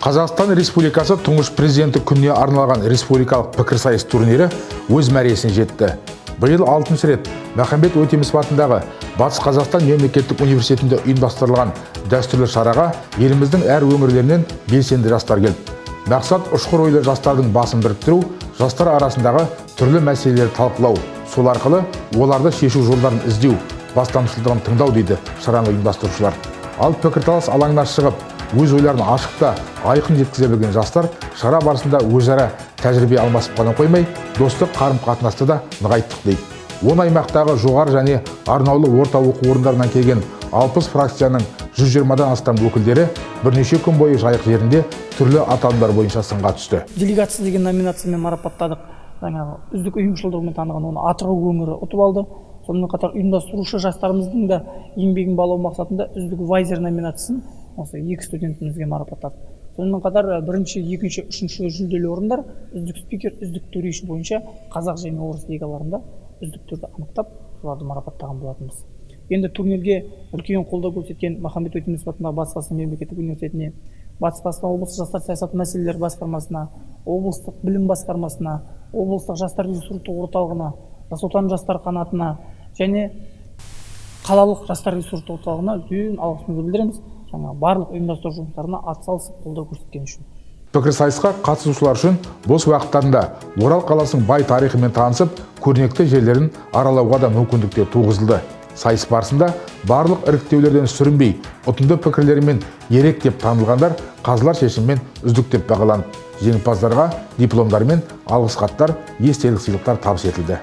Қазақстан Республикасы Тұңғыш Президенті күніне арналған республикалық пікірсайыс турнирі өз мәресіне жетті. Биыл алтыншы рет Махамбет Өтемісов атындағы Батыс Қазақстан мемлекеттік университетінде ұйымдастырылған дәстүрлі шараға еліміздің әр өңірлерінен белсенді жастар келді. Мақсат – ұшқыр ойлы жастардың басын біріктіру, жастар арасындағы түрлі мәселелерді талқылау, сол арқылы оларды шешу жолдарын іздеу, бастамашылдығын тыңдау, дейді шараны ұйымдастырушылар. Ал пікірталас алаңына шығып, өз ойларын ашық та айқын жеткізе білген жастар шара барысында өзара тәжірибе алмасып қана қоймай, достық қарым қатынасты да нығайттық дейді. 10 аймақтағы жоғары және арнаулы орта оқу орындарынан келген 60 фракцияның 120-дан астам өкілдері бірнеше күн бойы Жайық жерінде түрлі аталымдар бойынша сынға түсті. «Делегация» деген номинациямен марапаттадық. Жаңағы үздік ұйымшылдығымен таныған, оны Атырау өңірі ұтып алды. Сонымен қатар ұйымдастырушы жастарымыздың да еңбегін бағалау мақсатында «Үздік вайзер» номинациясын осы екі студентімізге марапаттадық. Сонымен қатар бірінші, екінші, үшінші жүлделі орындар, үздік спикер, үздік төреші бойынша қазақ және орыс лигаларында үздіктерді анықтап, соларды марапаттаған болатынбыз. Енді турнирге үлкен қолдау көрсеткен Махамбет Өтемісов атындағы Батыс Қазақстан мемлекеттік университетіне, Батыс Қазақстан облысы жастар саясаты мәселелері басқармасына, облыстық білім басқармасына, облыстық жастар ресурстық орталығына, «Жас Отан» жастар қанатына және қалалық жастар ресурстық орталығына үлкен алғысымызды білдіреміз, жаңағы барлық ұйымдастыру жұмыстарына атсалысып, қолдау көрсеткені үшін. Пікірсайысқа қатысушылар үшін бос уақыттарында Орал қаласының бай тарихымен танысып, көрнекті жерлерін аралауға да мүмкіндіктер туғызылды. Сайыс барысында барлық іріктеулерден сүрінбей, ұтымды пікірлерімен ерек деп танылғандар қазылар шешімімен үздік деп бағаланып, жеңімпаздарға дипломдар мен алғыс хаттар, естелік сыйлықтар табыс етілді.